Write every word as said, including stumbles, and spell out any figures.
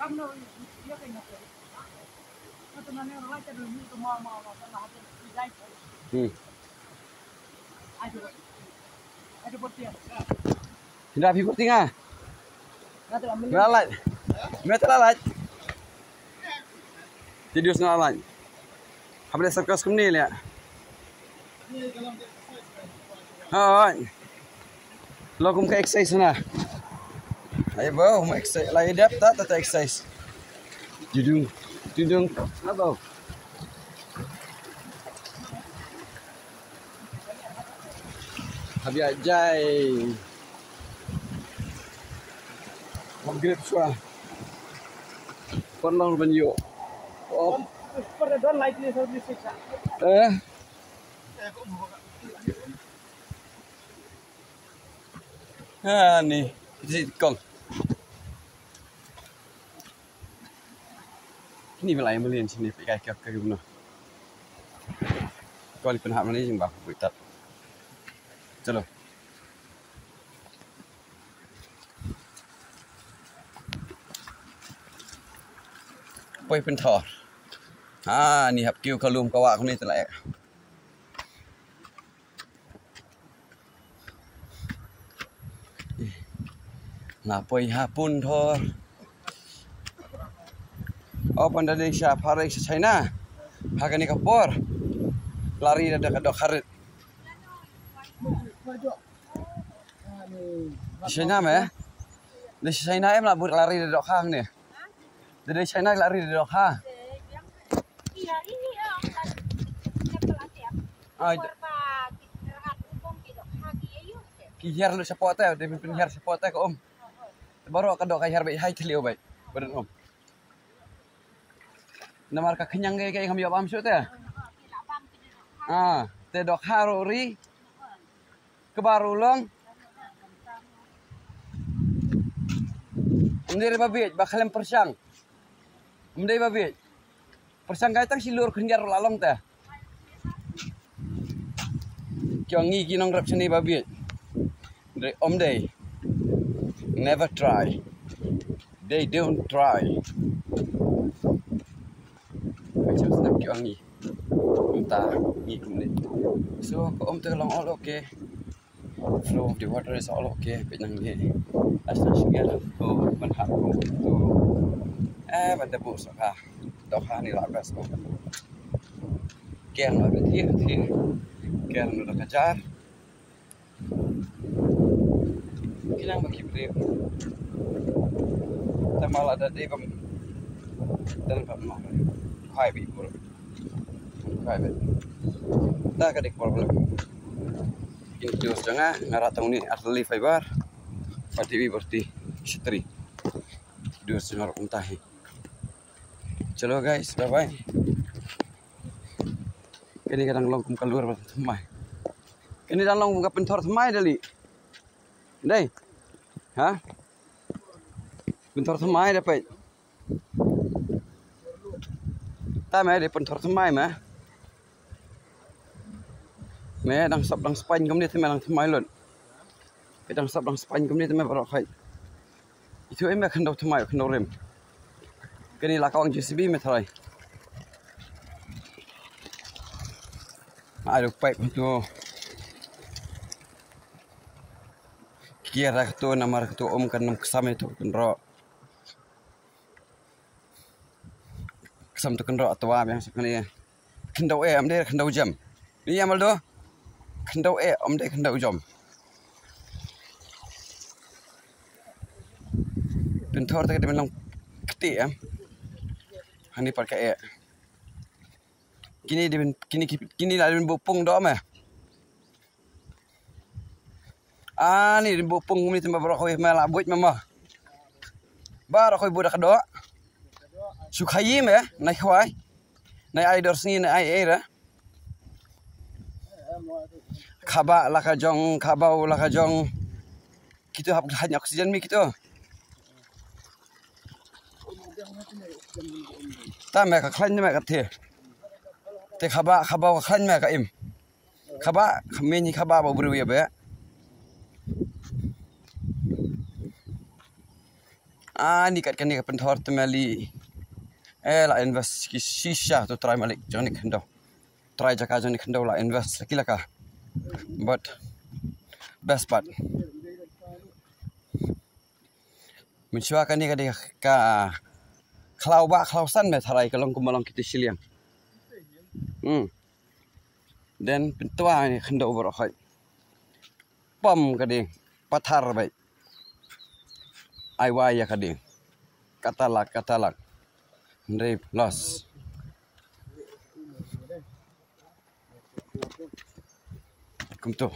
Hmm. Hynda phi pyrthei nga. Nga la lait. Nga la lait. Ti dius nga la lait. Haba dei circus kumne leh. Hooid. Lo kum ka exercise na. Ai ba, um exercise. La dep ta ta ta exercise. Judung. Judung. Abo. Habia jai. Upgrade shuwa. Pon long ban ïoh. Oh. Eh. Ah, ni. Di kong. Ni belai melian sini, pi kai kai kai guna. Kau lipen hak mana jing bah, buat tak. Chalo. Poi pynthor. Ha, ni hap kiew ka lum ka wah kumne te la. Nga poi ha pynthor. O, pynda dei sha phareng sha China. Ha kane ka por. Lari da ka dok harit. China me? Dei sha China em la bud lari da dok ha ne. Dei China lari da dok ha. Ai. Ki hiar lut shapoh te, dei pynhiar shapoh te ka um. Baroh ka dok ka hiar beit hai thliew beit. Badan um. Namar ka khñiang ka, ka ngam ïoh bam shuh te. Ah, te dok ha ruh ri. Kaba ruh long. Ym dei ba bieit, ba khlem pyrshang. Ym dei ba bieit. Pyrshang kai tang shi lur khyndiat ruh la long te. Ki ong ngi ki nongrep shane ba bieit. Dei, ym dei. Never try. They don't try. Ka chim snap ki ong ngi. Kumta ngi kumne. So, ka um te ka long all okay. Flow of the water is all okay. Peit nangne. Lashna shngiar ko ban hap ko. Eh, ban da buh sha ka. Dok ha ni la best ko. Ker na da thiah thiah. Ker na da ka jar. Ki nang ba ki briew. Te ma la da dei bam. Te nang bam noh. Hai bi bur. Hai bi. Ta ka dik problem. Kin kios jong nga, nga rat tong ni at li fiber. Pati bi berti shetri. Kios jong nga rat kumta hi. Chalo guys, bye bye. Kane ka dang long kum ka lur ba thymmai. Kane dang long kum ka pynthor thymmai da li. Dei. Ha? Pynthor thymmai da peit. Ta me dei pynthor thymmai me. Me dang sop dang spaiñ kumne te me dang thymmai lut. Dang sop dang spaiñ kumne te me baroh khoit. Itu em me khyndew thymmai khyndew rim. Kane la ka ong J C B me tharai. Ai duk paip tu. Kiar ka tu namar ka tu um kan nam ksam itu kan ro. Ksam tu kan ro atwa biang sep kane. Khyndew eh am dei khyndew jam. Ni amal do. Khyndew eh am dei khyndew jam. Pynthor te ka dei ban long kti em. Hani pat ka eh. Kini dei ban kini kini la dei ban bupung do me. Ani dei ban bupung ni te ma baroh kawei ma la buit ma ma. Baroh kawei buit da ka doh. Shu khayi me nai khwai. Nai ai dor sngi nai ai ai ra. Khaba la ka jong, khaba la ka jong. Kitu hap hanya oxygen mi kitu. Ta me ka khlaiñ me ka the. Te khaba, khaba ka khlaiñ me ka im. Khaba, me ni khaba ba bru ya be. Ani kat kane ka pynthor te mali. Eh, la invest ki shisha tu trai malik jong ni khyndew. Trai jaka jong ni khyndew la invest la ki laka. But best part, mynshuwa kane ka dei ka khlaw ba khlaw san me tharai ka long kumba long kita shiliang. Hmm. Then pyntwa ni khyndew baroh hoi. Pom ka ding, pathar bai. Ai wai ïa ka ding. Katalak, katalak. Hynrei los. Kumto.